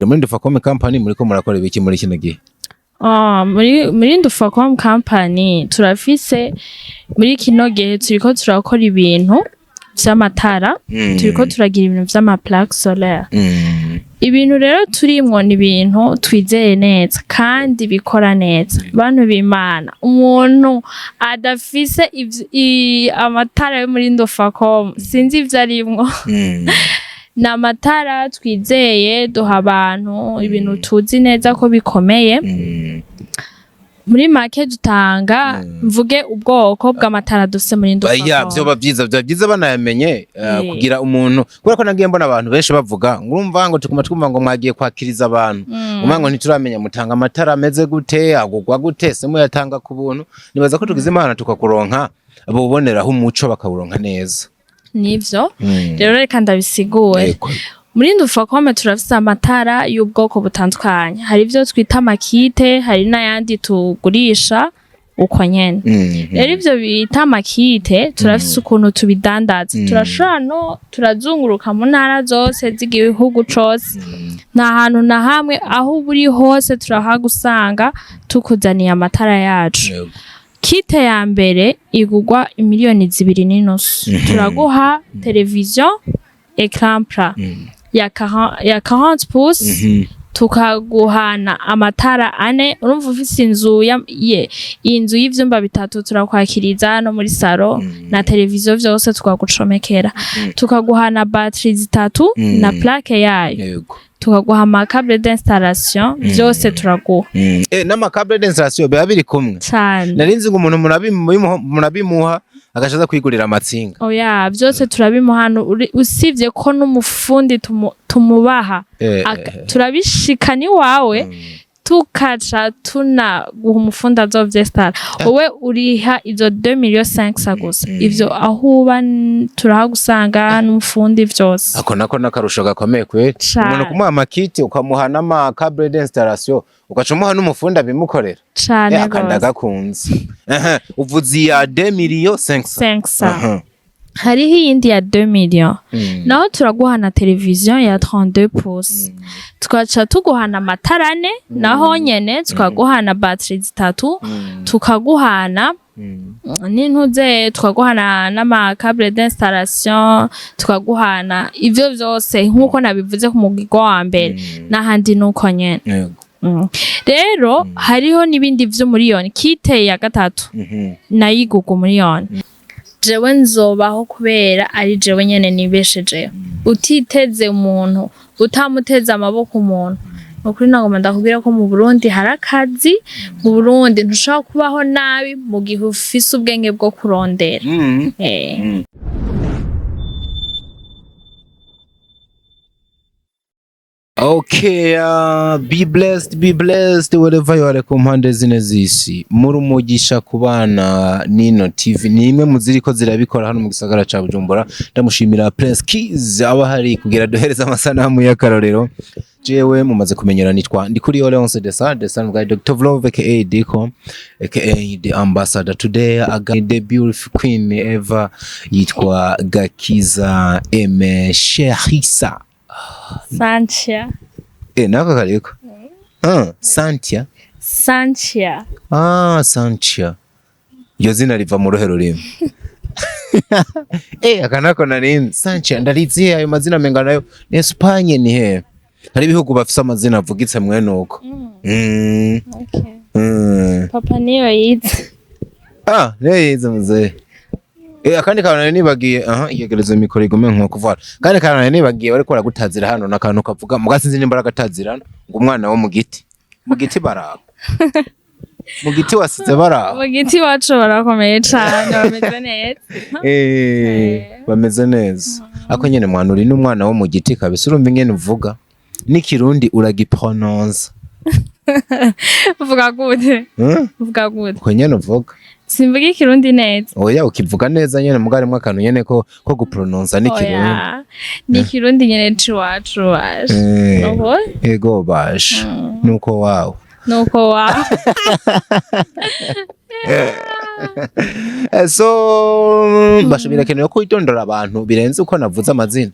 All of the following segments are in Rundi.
Muri Ndufacom Company muriko murakora ibiki muri kino gihe? Ah, muri Ndufacom Company turafise, muri kino gihe turiko turakora ibintu vy'amatara, turiko turagira ibintu vy'ama plaque solaire. Ibintu rero turimwo ni ibintu twizeye neza kandi bikora neza. Bantu b'Imana, umuntu adafise amatara yo muri Ndufacom, sinzi ivyo arimwo. Ni amatara twizeye, duha abantu ibintu tuzi neza ko bikomeye. Muri make dutanga, mvuge ubwoko bw'amatara dufise muri Ya. Ndufacom? Vyoba vyiza banayamenye kugira umuntu, kubera ko nagiye mbona abantu benshi bavuga ngo urumva ngo tuguma twumva ngo mwagiye kwakiriza abantu, umva ngo ntituramenya mutanga amatara ameze gute, agugwa gute, se muyatanga ku buntu? Nibaza ko tugize Imana tukakuronka, buboneraho umuco bakawuronka neza. Nivyo. Rero reka ndabisigure. Muri Ndufacom turafise amatara y'ubwoko butandukanye. Hari ivyo twita ama kit, hari n'ayandi tugurisha uko nyene. Rero ivyo bita ama kit, turafise ukuntu tubidandaza. Turashobora no turazunguruka mu ntara zose z'igihugu cose, nta hantu na hamwe, aho uba uri hose turahagusanga tukuzaniye amatara yacu. Kit ya mbere igurwa 2,5 miliyoni. Turaguha televiziyo écran plat ya 40 pouces, tukaguhana amatara ane. Urumva ufise inzu inzu y'ivyumba bitatu, turakwakiriza no muri salon na televiziyo vyose tukagucomekera, tukaguhana batterie zitatu na plaque yayo, tukaguha ama câble d'installation, vyose turaguha. N'ama câble d'installation biba biri kumwe? Cane. Nari nzi ngo umuntu murabimuha agaca aza kwigurira amatsinga. Oya, vyose turabimuha hano, usivye ko n'umufundi tumubaha, turabishikana iwawe, tukaca tunaguha umufundi azovyestara. Wowe uriha izo 2 millions 500 gusa. Ivyo aho uba turahagusanga n'umufundi, vyose. Ako nako n'akarusho gakomeye kweri. Cane. Umuntu kumuha ama kit, ukamuha n'ama câble d'installation, ugaca umuha n'umufundi abimukorera. Cane Aka gose. Ndagakunze. Ehe, uvuze iya 2 millions 500? 500. Hariho iyindi ya 2 millions, naho turaguha na televiziyo ya 32 pouces, tugaca tuguhana amatara ane, naho nyene tukaguhana batterie zitatu, tukaguhana n'intuze, tukaguhana n'ama câble d'installation, tukaguhana ivyo vyose nk'uko nabivuze ku mugirwa wa mbere, n'ahandi nuko nyene. Rero hariho n'ibindi vy'umuriyoni, kit ya gatatu, nayo igurwa umuriyoni. Jewe nzobaho kubera ari jewe nyene nibeshejeho. Utiteze umuntu, utamuteze amaboko umuntu, nukuri nagomba ndakubwira ko mu Burundi hari akazi. Mu Burundi ntushobora kubaho nabi mu gihe ufise ubwenge bwo kurondera. Okay, be blessed, be blessed wherever you are ku mpande zine z'isi. Muri umugisha ku bana Nino TV, ni imwe mu ziriko zirabikora hano mu gisagara ca Bujumbura. Ndamushimira Prince Keys aba hari kugira duhereza amasanamu y'akarorero. Jewe mumaze kumenyera nitwa Ndikuri Leonce Desa, the son of God, Dr. Vlove aka Diko aka the ambassador. Today I got the beautiful queen ever, yitwa Gakiza M Sherisa. Sanchia. Nako kariko. Ah, Santia. Sanchia. Ah, Santia. Iyo zina riva mu ruhe rurimi? Aka nako nari Santia ndarizi, ayo mazina menga nayo ni Espagne, ni he? Hari ibihugu bafise amazina avugitse mwene uko. Okay. Papa niyo yize. Ah, niyo yize muzee. Akandi kantu nari nibagiye, aha, iyegereza mikoro igume nko kuvara. Kandi kantu nari nibagiye, bariko baragutazira hano n'akantu kavuga, muga sinzi nimba aragatazirana, ngo umwana wo mu giti. Mu giti baraho. Mu giti wasize baraho. Mu giti iwacu barakomeye cane, bameze neza. Bameze neza. Ako nyene mwana uri n'umwana wo mu giti kabisa, urumva ingene uvuga. N'ikirundi uragiprononce. Uvuga gute? Hmm? Uvuga gute? Uko nyene uvuga. Simvuga ikirundi neza. Oya, ukivuga neza nyene, muga harimwo akantu nyene ko guprononsa n'ikirundi. Oya, ni ikirundi nyene c'iwacu waje. Oho. Ego basha. Nuko wawe. Nuko wawe. So basha birakenewe ko witondora abantu birenze uko navuze amazina.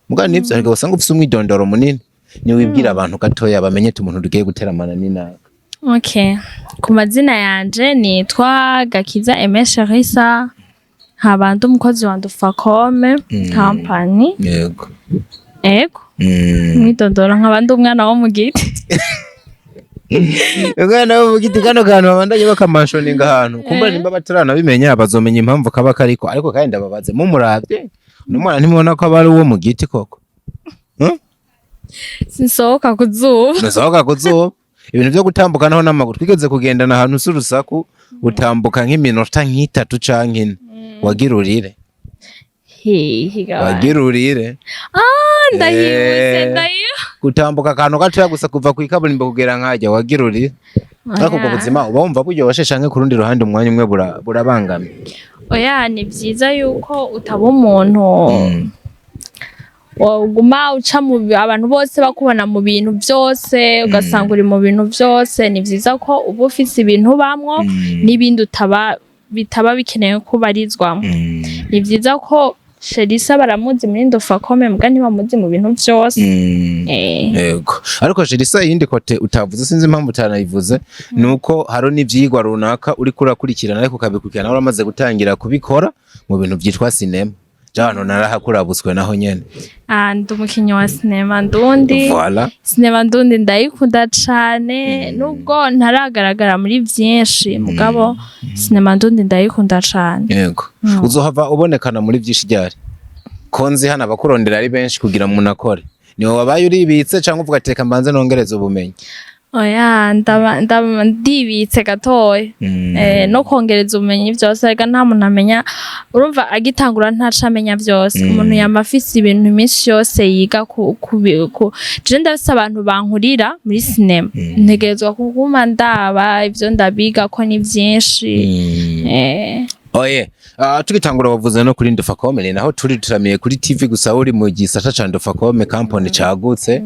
Muga nivyo ariko usanga ufise umwidondoro munini. Niwibwira abantu gatoya bamenye ati umuntu tugiye guteramana ni naka. Okay. Ku mazina yanje nitwa Gakiza Aimé Cherissa, nkaba ndi umukozi wa Ndufacom Company. Ego. Mwidondoro, nkaba ndi umwana wo mu giti. Umwana wo mu giti, kano kantu babandanye bakamashoninga ahantu kumbura, nimba bataranabimenya bazomenya impamvu kaba kariko. Ariko kandi ndababaze, mumuravye n'umwana ntimubona ko aba ari uwo mu giti koko? Hmm? Sinsohoka ku zuba. Nasohoka ku zuba, ibintu vyo gutambuka naho n'amaguru, twigeze kugendana ahantu si urusaku, utambuka nk'iminota nk'itatu canke 4, wagira urire. Hehe gabana. Wagira urire. Ah, ndahibutse. Ndahibuze. Gutambuka akantu gatoya gusa kuva kw'ikaburimbo kugera nkajya, wagira urire. Ariko ubwo Oya. buzima uba wumva buryoshe canke ku rundi ruhande umwanya umwe burabangamye? Oya, ni vyiza yuko utaba umuntu woguma uca mu abantu bose bakubona mu bintu byose, ugasanga uri mu bintu byose. Ni vyiza ko uba ufise ibintu ubamwo n'ibindi utaba, bitaba bikenewe ko ubarizwamo. Ni vyiza ko Sherisa baramuzi muri Ndofakome, mbwa ntibamuzi mu bintu vyose. Yego, ariko Sherisa, iyindi côté utavuze, sinzi impamvu utanayivuze, ni uko hari n'ivyigwa runaka uriko urakurikirana, ariko ukabikurikirana waramaze gutangira kubikora mu bintu vyitwa sinema. Jano narahakurabutswe naho nyene. Ah, ndi umukinyi wa sinema ndundi. Voilà. Sinema ndundi ndayikunda cane, nubwo ntaragaragara muri vyinshi, mugabo sinema ndundi ndayikunda cane. Yego, uzohava ubonekana muri vyinshi ryari? Ko nzi hano abakurondera ari benshi kugira umuntu akore, niwe wabaye uribitse cyangwa uvuga ati reka mbanze nongereze ubumenyi? Oya, ndibitse gatoya. No kongereza ubumenyi vyose, rega nta muntu amenya, urumva agitangura ntaca amenya vyose. Umuntu yama afise ibintu iminsi yose yiga ku je ndafise abantu bankurira muri sinema, ntegerezwa kuguma ndaba ivyo ndabiga ko ni vyinshi. Oye, tugitangura wavuze no kuri Ndofacom, ni naho turi turamiye kuri TV gusa, uri mu gisata ca Ndofacom Company cagutse.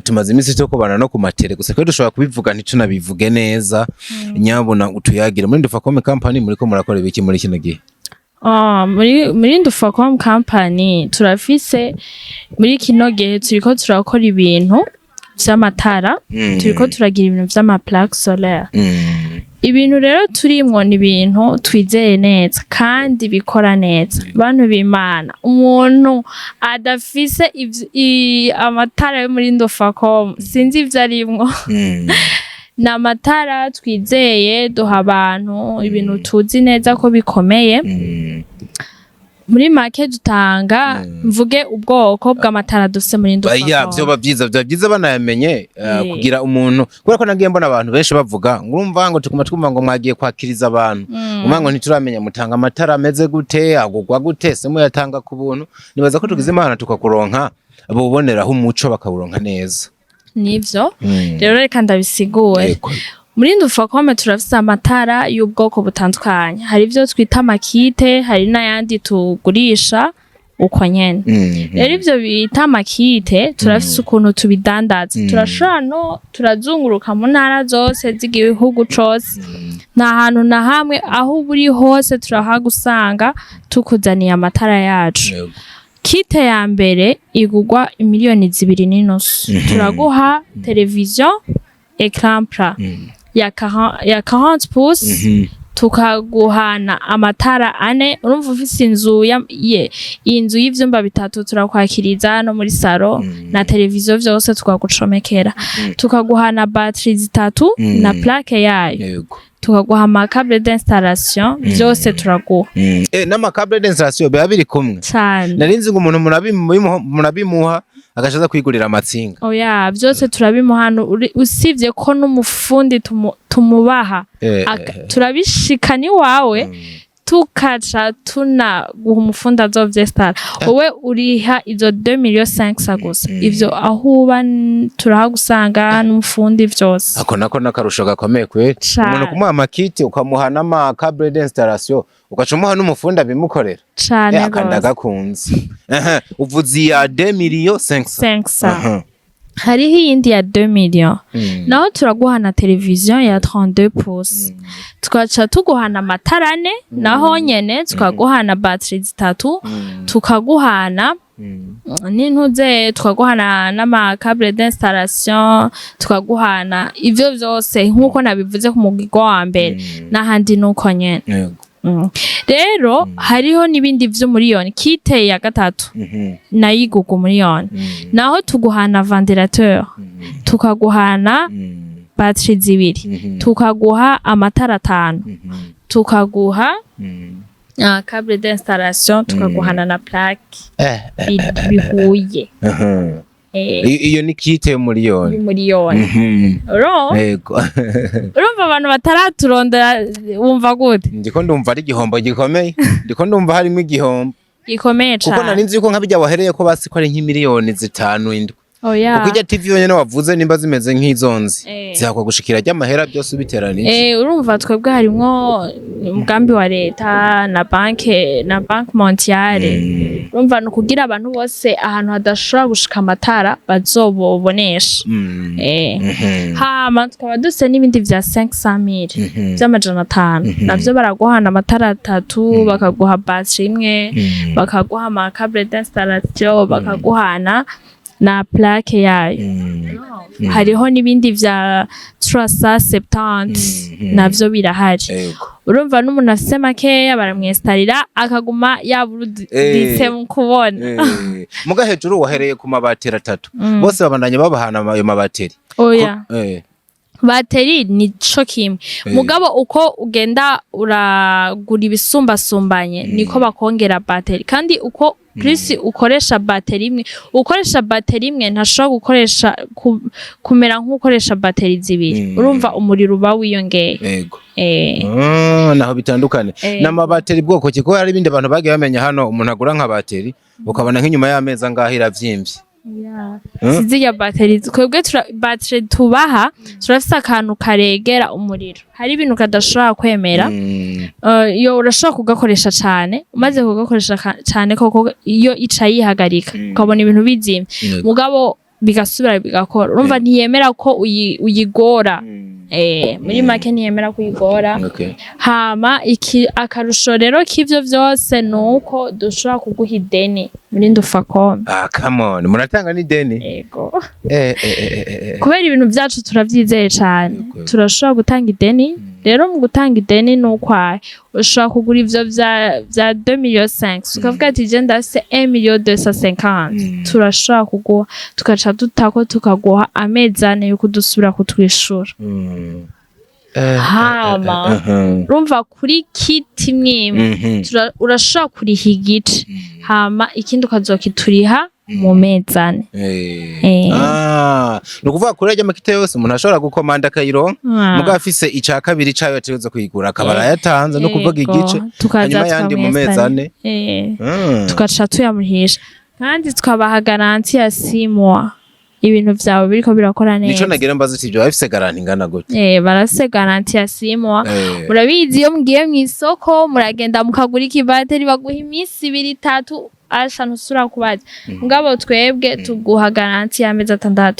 Tumaze iminsi tukubana no ku matere gusa, twe dushobora kubivuga ntitunabivuge neza. Nyabuna utuyagire muri Ndofacom Company, muriko murakora ibiki muri kino gihe? Ah, muri Ndufacom Company turafise, muri kino gihe turiko turakora ibintu vy'amatara, turiko turagira ibintu vy'ama plaque solaire. Ibintu rero turimwo ni ibintu twizeye neza kandi bikora neza. Bantu b'Imana, umuntu adafise amatara yo muri Ndofacom sinzi ivyo arimwo. Ni amatara twizeye, duha abantu ibintu tuzi neza ko bikomeye. Muri make dutanga, mvuge ubwoko bw'amatara dufise muri Ya. Ndofacom? Vyoba vyiza banayamenye, kugira umuntu, kubera ko nagiye mbona abantu benshi bavuga ngo urumva ngo tuguma twumva ngo mwagiye kwakiriza abantu, umva ngo ntituramenya mutanga amatara ameze gute, agugwa gute, se muyatanga ku buntu? Nibaza ko tugize Imana tukakuronka, buboneraho umuco bakawuronka neza. Nivyo. Rero reka ndabisigure. Muri Ndufacom turafise amatara y'ubwoko butandukanye. Hari ivyo twita ama kit, hari n'ayandi tugurisha uko nyene. Rero ivyo bita ama kit turafise ukuntu tubidandaza. Turashobora no turazunguruka mu ntara zose z'igihugu cose, nta hantu na hamwe, aho uba uri hose turahagusanga tukuzaniye amatara yacu. Kit ya mbere igurwa 2.5 miliyoni. Turaguha televiziyo écran plat ya 40 pouces, tukaguhana amatara ane. Urumva ufise inzu inzu y'ivyumba bitatu, turakwakiriza no muri salon na televiziyo vyose tukagucomekera, tukaguhana batterie zitatu na plaque yayo, tukaguha ama câble d'installation, vyose turaguha. N'ama câble d'installation biba biri kumwe? Cane. Nari nzi ngo umuntu murabimuha agaca aza kwigurira amatsinga. Oya, vyose turabimuha usivye ko n'umufundi tumubaha. Turabishikana iwawe, tukaca tunaguha umufundi azovyestara. Wowe uriha izo 2 millions 500 gusa. Ivyo aho uba turahagusanga n'umufundi vyose. Ako nako n'akarusho gakomeye kweri. Cane. Umuntu kumuha ama kit, ukamuha n'ama câble d'installation, ugaca umuha n'umufundi abimukorera. Cane Akanda gose. gakunze. Ehe, uvuze iya 2 millions 500. 500. Hariho iyindi ya 2 millions, naho turaguha na televiziyo ya 32 pouces, tugaca tuguhana amatara ane, naho nyene tukaguhana batterie zitatu, tukaguhana N'intuze tukaguhana n'ama câble d'installation, tukaguhana ivyo vyose nk'uko nabivuze ku mugirwa wa mbere, n'ahandi nuko nyene. Rero hariho n'ibindi vy'umuriyoni, kit ya gatatu nayo igurwa umuriyoni. Naho tuguhana ventilateur, tukaguhana batterie zibiri, tukaguha amatara atanu, tukaguha câble d'installation, tukaguhana na plaque bihuye. Iyo ni kit y'umuriyoni. Y'umuriyoni. Urumva abantu bataraturondera, wumva gute? Ndiko ndumva ari igihombo gikomeye, ndiko ndumva harimo igihombo gikomeye kuko nari cane. nzi yuko nka bijya wahereye ko basi ko ari nk'imiliyoni zitanu, indwi, Oya. kuko ijya TV yonyene wavuze nimba zimeze nk'izonzi zihakwa gushikira ry'amahera byose ubiteranije. Urumva twebwe harimwo umugambi wa leta na banke na Banque Mondiale. Urumva ni ukugira abantu bose ahantu hadashobora gushika amatara bazobobonesha. Hama tukaba dufise n'ibindi vya 500,000, vy'amajana 5. Navyo baraguhana amatara atatu, bakaguha batterie imwe, bakaguha ama câble d'installation, bakaguhana na plaque yayo. Hariho n'ibindi vya 370, navyo birahari. Urumva n'umuntu afise makeya baramwestarira akaguma yaburuditse mu kubona. Muga hejuru wahereye ku mabateri atatu, bose babandanya babahana ayo mabateri? Oya. Bateri nico kimwe, mugabo uko ugenda uragura ibisumbasumbanye niko bakongera bateri, kandi uko plus ukoresha bateri imwe, ukoresha bateri imwe ntashobora gukoresha kumera nk'ukoresha bateri zibiri. Urumva umuriro uba wiyongeye. Naho bitandukane n'amabateri bwoko ki? Kuko hari ibindi abantu bagiye bamenya hano, umuntu agura nka bateri ukabona nk'inyuma y'amezi angahe iravyimbye. Sizirya bateri twebwe bateri tubaha, turafise akantu karegera umuriro, hari ibintu kadashobora kwemera. Iyo urashobora kugakoresha cane, umaze kugakoresha cane koko iyo ica yihagarika, ukabona ibintu bizimye, mugabo bigasubira bigakora. Urumva ntiyemera ko uyigora. Muri make ntiyemera ko uyigora. Hama iki akarusho rero k'ivyo vyose ni uko dushobora kuguha ideni muri Ndufakome. Ah, come on, muratanga n'ideni? Ego. Kubera ibintu vyacu turavyizeye cane, turashobora gutanga ideni. Rero mu gutanga ideni ni ukwaye ushobora kugura ivyo vya 2 millions 5, ukavuga ati je ndafise 1 million 250, turashobora kuguha, tugaca dutako tukaguha amezi 4 yuko dusubira kutwishura. Hama urumva kuri kit imwe imwe urashobora kuriha igice, hama ikindi ukazokituriha mu mezi 4. Ah, ni ukuvuga kuri arya makit yose umuntu ashobora gukomanda akayironka, mugabo afise ica kabiri cayo ategerezwa kuyigura akaba arayatanze, no kuvuga igice, Tukaza hanyuma yandi mu mezi 4. Tugaca tuyamuhisha, kandi tukabaha garantie ya 6 mois ibintu vyawe biriko birakora Nico neza. nagira mbaza uti ibyo bafise garantie ingana gute? Barafise garantie ya 6 mois. Murabizi iyo mugiye mw'isoko muragenda mukagura ikibateri, baguha iminsi ibiri itatu, asha ntusubira kubaza. Mugabo twebwe tuguha garantie y'amezi 6.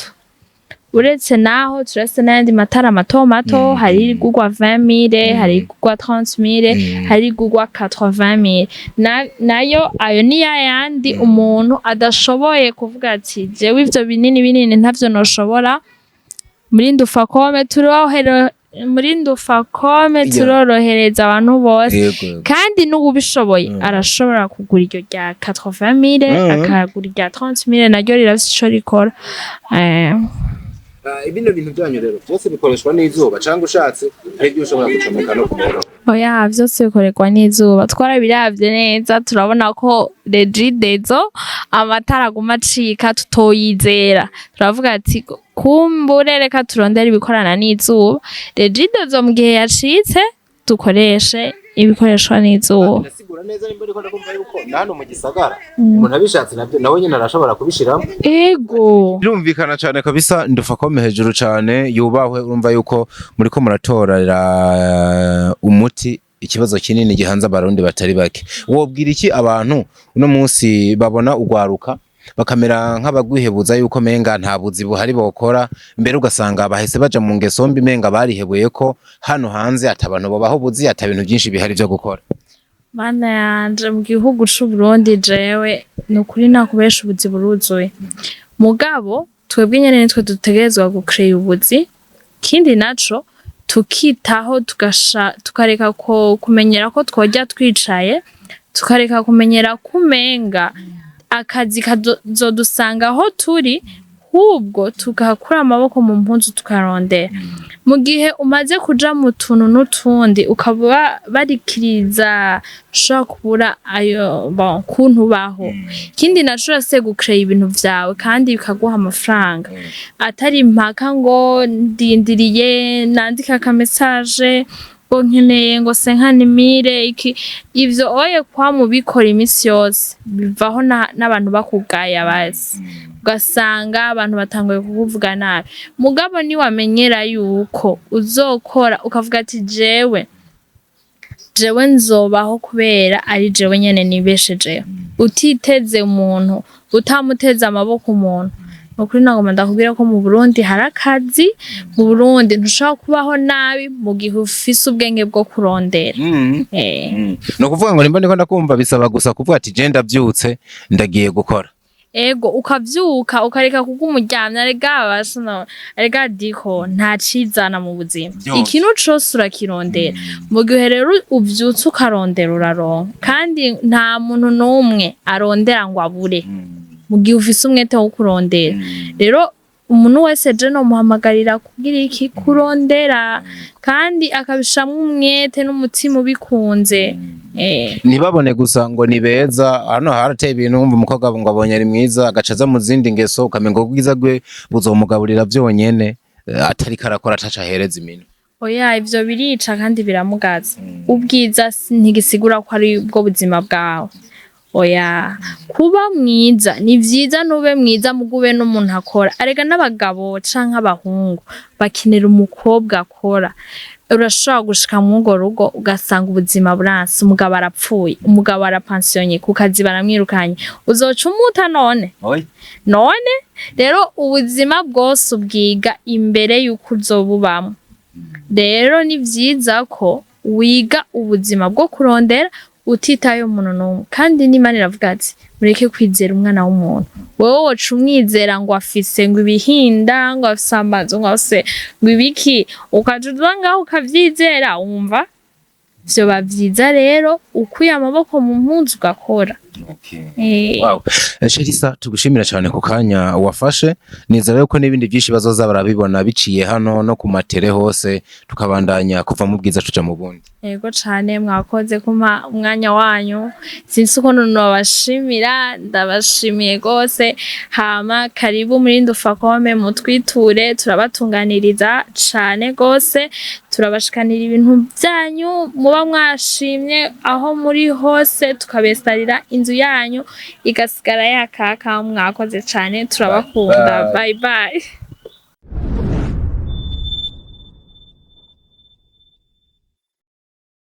Uretse naho turafise n'ayandi matara mato mato, hari irigurwa 20,000, hari irigurwa 30,000, hari irigurwa 80,000. Nayo ayo ni yayandi umuntu adashoboye kuvuga ati jewe ivyo binini binini ntavyo noshobora. Muri Ndufakome turohero, muri Ndufakome turorohereza abantu bose. Yego, yego. Kandi n'uwubishoboye arashobora kugura iryo rya 80,000, akagura irya 30,000, naryo rirafise ico rikora. Bino bintu byanyu rero byose bikoreshwa n'izuba, cyangwa ushatse hari ibyo ushobora gucomeka no ku muriro? Oya, vyose bikorerwa n'izuba. Twarabiravye neza turabona ko Regideso amatara aguma acika tutoyizera, turavuga ati kumbure reka turondere ibikorana n'izuba, Regideso mu gihe yacitse dukoreshe ibikoreshwa n'izuba. Ndasigura neza nimba ariko ndakumva yuko na hano mu gisagara umuntu abishatse nabyo nawe nyine arashobora kubishiramo? Ego. Birumvikana cyane kabisa. Ndufakome hejuru cyane, yubahwe. Urumva yuko muriko muratorera umuti ikibazo kinini gihanze abarundi batari bake. Wobwira iki abantu uno munsi babona ugwaruka bakamera nk'abagwihebuza yuko menga nta buzi buhari bokora, mbere ugasanga bahise baja mu ngeso mbi, menga barihebuye ko hano hanze ata bantu bobaho buzi, ata bintu byinshi bihari vyo gukora? Mana yanje, mu gihugu c'Uburundi, jewe ni ukuri nakubesha, ubuzi buruzuye, mugabo twebwe nyene nitwe dutegerezwa gucreya ubuzi. Ikindi naco, tukitaho, tugasha, tukareka ko kumenyera ko tworya twicaye, tukareka kumenyera kumenga akazi kazodusanga aho turi, hubwo tugakura amaboko mu mpuzu tukarondera. Mu gihe umaze kuja mu tuntu n'utundi, ukaba barikiriza, ushobora kubura ayo, bon, kuntu ubaho. Ikindi naco, urase gucreya ibintu vyawe kandi bikaguha amafaranga, atari impaka ngo ndindiriye nandika aka message ngo nkeneye ngo 50 000 iki. Ivyo oye kwa mubikora imisi yose, bivaho n'abantu bakugaya bazi, ugasanga abantu batanguye kukuvuga nabi. Mugabo niwamenyera yuko uzokora, ukavuga ati jewe nzobaho kubera ari jewe nyene nibeshejeho, utiteze umuntu, utamuteze amaboko umuntu. Nukuri nagomba ndakubwira ko mu Burundi hari akazi. Mu Burundi ntushobora kubaho nabi mu gihe ufise ubwenge bwo kurondera. Ni ukuvuga ngo nimba ndiko ndakumva, bisaba gusa kuvuga ati je ndavyutse, ndagiye gukora. Ego, ukavyuka, ukareka kuguma uryamye. Arega basno, arega diko nta cizana mu buzima. Vyose. Ikintu cose urakirondera. Mu gihe rero uvyutse ukarondera, uraronka, kandi nta muntu n'umwe arondera ngo abure, mu gihe ufise umwete wo kurondera. Rero umuntu wese je nomuhamagarira kugira iki? Kurondera, kandi akabishamwo umwete n'umutima ubikunze. Ntibabone gusa ngo ni beza. Hano harateye ibintu, wumva umukobwa ngo abonye ari mwiza, agaca aza mu zindi ngeso, ukamenga ubwiza bwe buzomugaburira vyonyene, atariko arakora, ataca ahereza iminwe. Oya, ivyo birica kandi biramugaza. Ubwiza ntigisigura ko ari bwo buzima bwawe. Oya, kuba mwiza ni vyiza, ntube mwiza mugube n'umuntu akora. Arega n'abagabo canke abahungu bakenera umukobwa akora. Urashobora gushika mw'urwo rugo ugasanga ubuzima buranse, umugabo arapfuye, umugabo arapansiyonye ku kazi, baramwirukanye, uzoca umuta none? None rero ubuzima bwose ubwiga imbere y'uko uzobubamwo. Rero ni vyiza ko wiga ubuzima bwo kurondera utitaye umuntu n'umwe. Kandi n'Imana iravuga ati mureke kwizera umwana w'umuntu. Wewe woca umwizera ngo afise ngo ibihinda, ngo afise amazu, ngo afise ngo ibiki, ukaja uza ngaho ukavyizera, wumva vyoba vyiza rero ukuye amaboko mu mpuzu ugakora. Wow. Sherisa, tugushimira cyane ku kanya wafashe. Nizera yuko n'ibindi byinshi bazoza barabibona biciye hano no ku matere hose, tukabandanya kuva mu bwiza tuja mu bundi. Yego cane, mwakoze kumpa umwanya wanyu. Sinzi ukuntu nobashimira, ndabashimiye gose. Hama karibu muri Ndufakome, mutwiture, turabatunganiriza cane gose, turabashikanira ibintu vyanyu muba mwashimye aho muri hose, tukabestarira inzu yanyu igasigara yakaka. Mwakoze cane, turabakunda. Bye. Bye bye.